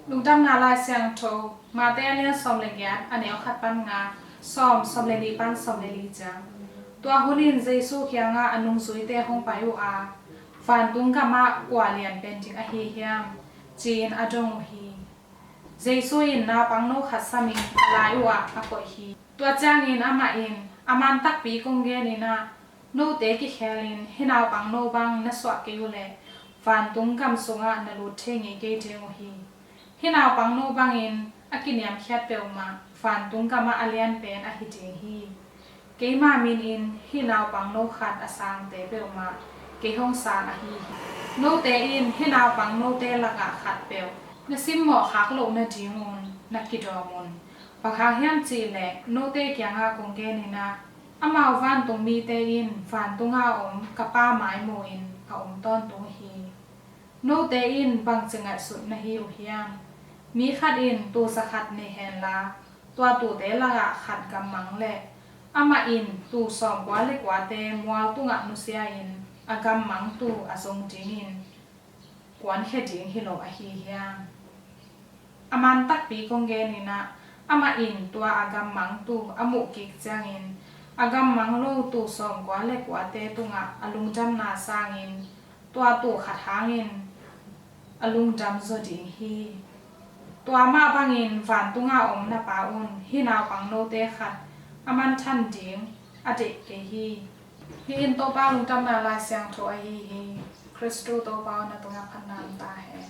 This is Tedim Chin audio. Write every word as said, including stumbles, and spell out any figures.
Lungdamna Lai Siangtho, Mate a lian sawm le giat, a neu khat pan nga, sawm, sawm le nih pan sawm le li ciang. Tua hunin Jesu kiangah a nungzuite hong pai uh a, "Vantung gamah kua lian pen ding ahi hiam?" ci-in a dong uh hi. Jesu in naupangno khat samin a lai uhah a koih hi. Tua ciangin amah in, "A man takpi kong genin ah, note kikhelin hih naupangno bang na suah kei uhleh vantung gam sungah na lut thei ngei kei ding uh hi. Hih naupangno bangin a kiniamkhiat peuhmah vantung gamah a lian pen ahi ding hi. Keima minin hih naupangno khat a sangte peuhmah kei hong sang ahi hi. Note in hih naupangnote lakah khat peuh na simmawh khak loh nadingun na kidawm un. Bang hang hiam cihleh note kiangah kong genin ah, amau vantung mite in vantunga om ka Pa maimuin a om tawntung hi. Note in bangci ngaihsut na hi uh hiam? Mi khat in tuu za khat nei henla, tua tuute lakah khat gammang leh, amah in tuu sawmkua le kuate mual tungah nusia-in a gammang tuu a zong dingin kuankhia ding hi lo ahi hiam? A man takpi kong genin ah, amah in tua a gammang tuu a muh kik ciangin, a gammang lo tuu sawmkua le kuate tungah a lungdamna sangin, tua tuu khat hangin a lungdam zaw ding hi. Tua mah bangin vantunga om na Pa un hih naupangnote khat a manthan ding a deih kei hi." Hih in Topa Lungdamna Lai Siangtho ahi hi. Khristu Topa aw, na tungah phatna om ta hen.